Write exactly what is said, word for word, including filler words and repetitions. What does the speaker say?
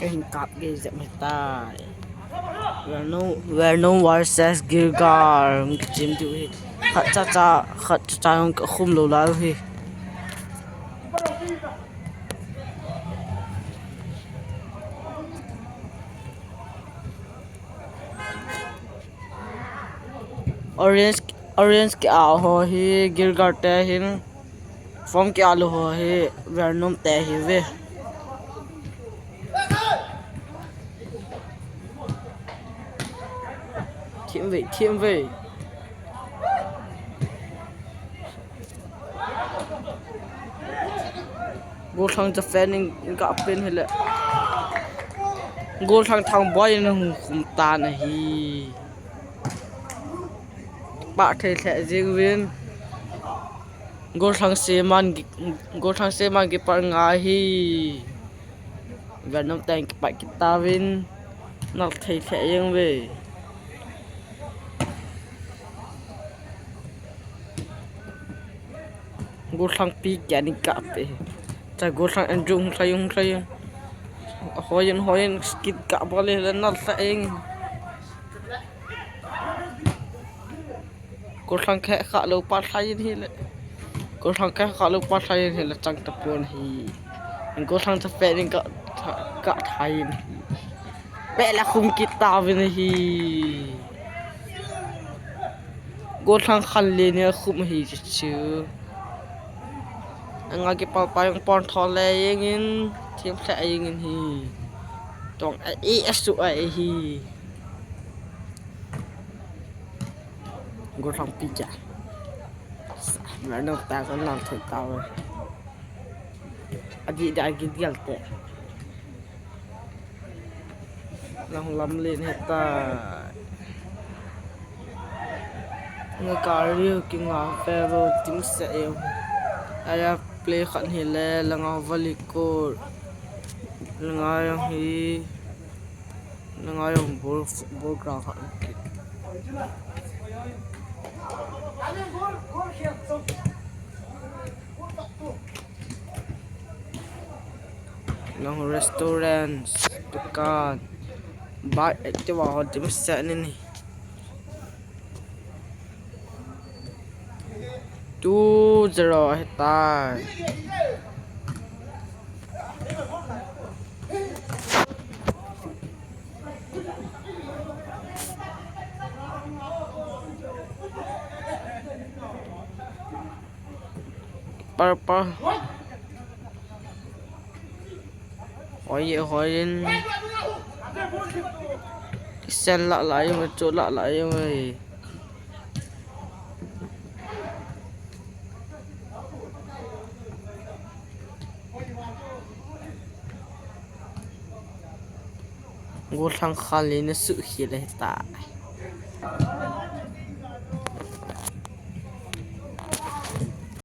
Hin kap gei jep hitai. Vernon, Vernon versus Gilgal. Hung kichim diu hi. Khat cha cha, khat cha cha hung kakhum lou lai u hi. Orange, orange ki-ah ho hi Gilgal te hin, form ki-ah lou ho hi Vernon te ahiuve. Thim ve, thim ve. Golthang cha fan in ka pen hile. Golthang Thangboi in hung khum tan ahi. Pah thei lheh jeng uvin. Golthang Seman, Golthang Seman keeper ngai hi. Vernon te in kipah kit tauvin. Nal thei lheh jeng uve. Golthang Pi kia ni kap e. Cha Golthang Andrew hung lhai, hung lhai. Hoi in, hoi in, skit kap bol le nal lheh jeng. Golthang khe kha lou pa lhai in hile. Golthang khe kha lou pa lhai in hile chang tapon ahi. Golthang cha fan in ka, ka thai in ahi. Peh la khum kit tauvin ahi. Golthang Khanlen in akhum ahi chu chu. Anga keeper pa jong pon tho le jeng in, thim lheh jeng in ahi. Tong a e a su a e hi. Golthang Pi cha. Sa, Vernon te kon lang thei tauve. Adih da Gilgal te. Lang lam len heta. Nga kari ho kinga fero team se e. Aya play khat hile langa valley court. Langa jong hi. Langa jong ball, ball ground khat. Nang restaurant, dukan, bar, active ho dimset ni ni. Two zero ahitai. Purple. Hoi, hoi in. Sen la la yong, chu la la yong. Golthang Khanlen in asuh khel ahitai.